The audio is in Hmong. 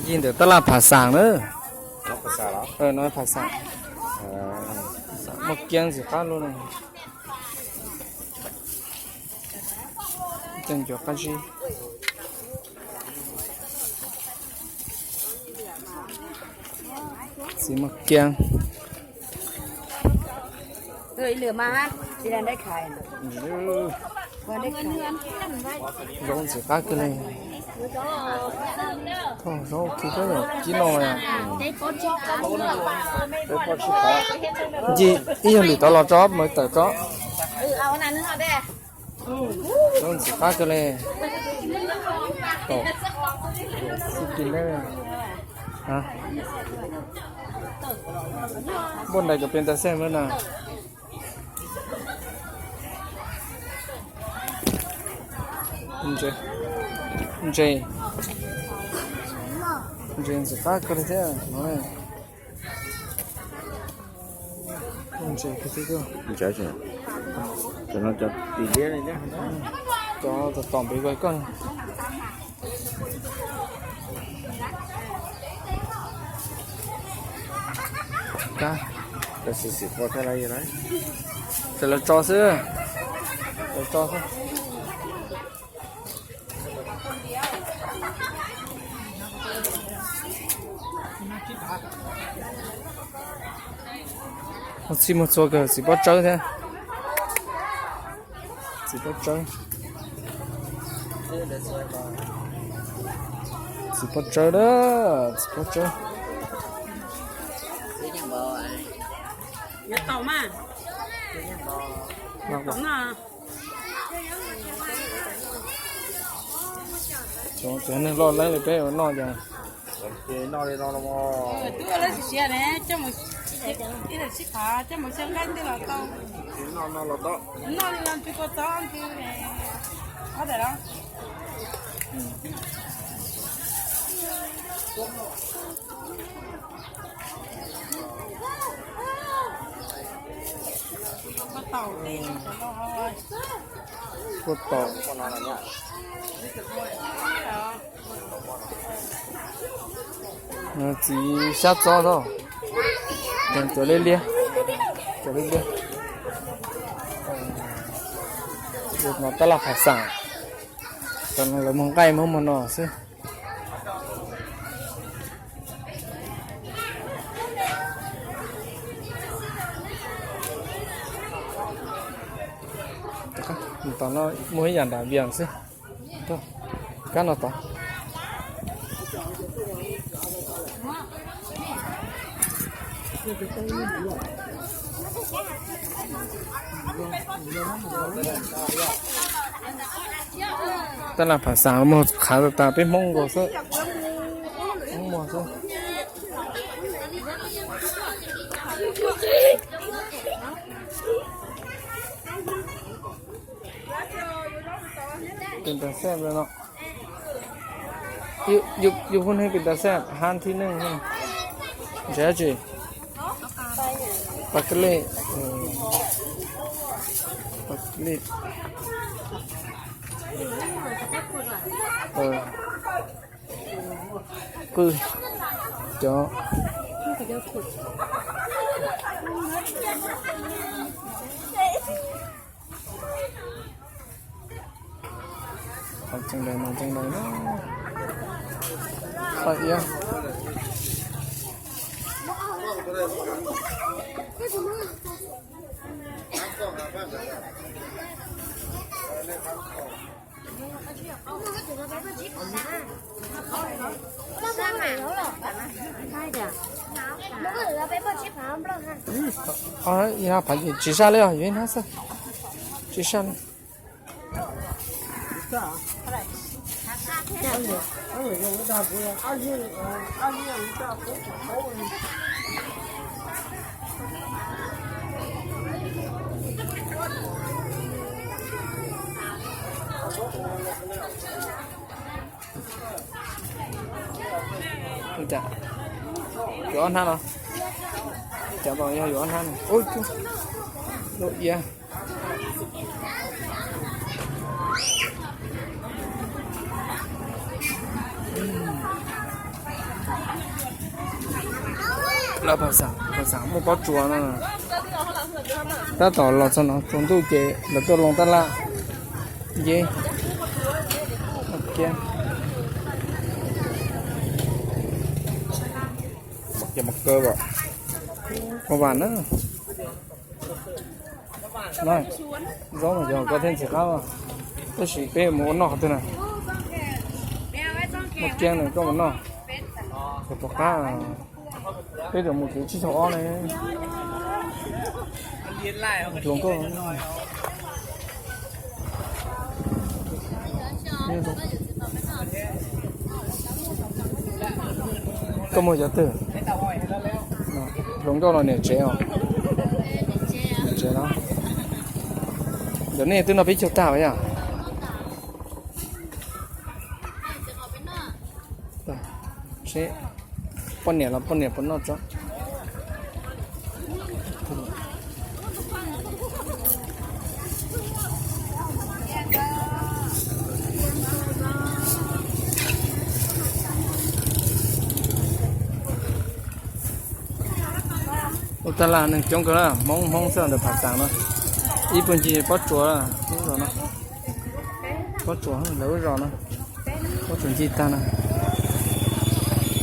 Yig ntawm tab laj Phav Xaam na. No Phav Xaam. Muaj kiab ntxim qab luaj na. Coj ncuav qab zib. Txiv muaj kiab. Zaub ntxim qab kawg li. Zaub kib, kib no. Nce ib yog lwm tod los tso, mus tawm tso. Zaub ntxim qab kawg li. Npauj ntais kom pes tas xej na. Ntses, ntses ntxim qab kawg li thiab no. Ntses kawg thiab. Cov tom tom pem koj. Ces lawv tso xwb, lawv tso xwb. Muaj txhij muaj txhua kawg, txiv pob tsawb thiab. Txiv pob tsawb. Txiv pob tsawb a, txiv pob tsawb. Cov neeg loj leeb li peb ua noj cas. Twb ua lawv siav siav ne, coj mus ib daim sib phav coj mus xyaw nqaij ntej los tau. Noj li no tsw kua txob ntws. Ob daim los. Kua tau. Txiv xyab txob tau. Cov liab liab, cov liab liab. No tab laj Phav Xaam. Cov no lawv muag nqaij muab muag no xwb. Tom no muag ib yam nram Vias xwb. Kab no tod. Tab laj Phav Xaam muag qhav tas tas peb Hmoob nkaus xwb. Hmoob muag xwb. Pes tas xej no. Yus phooj ywg pes tas xej hab thib neej. Ntses dab tsi? Pas ka lej. Pas ka lej. Qw cov. Tseem daim no, tseem daim no. Paj iab. Tsis saj li os, yuav ib hnab xwb. Tsis saj li. Ua cas yuav ob hnab no? Cov no yog yuav ob hnab no. Ua iab. Lawv Phav Xaam, Phav Xaam muaj pob tsuas no. Tab tom los txog no tsaus ntuj ces lawv tuaj loo tab laj. Ye, ces mos kaw, mos vas na. Zaub no yog koj thiaj ntxim qab, tab sis peb mus ua noj qhov twg na? Muaj kiab na, koj mus noj. Cov tom qab, peb yuav mus kev tsib caug ob ne. Hluas nkauj, koj muag cov twg? Hluas nkauj los niam tsev os? Niam tsev no. Ntawm nej twb noj peb caug tag os yom? Seb poj niam los poj niam puas noj tso. Ua tag laj neeg coob kawg na, Hmoob Hmoob xwb ntawm Phav Xaam no. Ib puag ncig pob tsuas, pob tsuas lawv lub zos no, pob tsuas ncig tag na.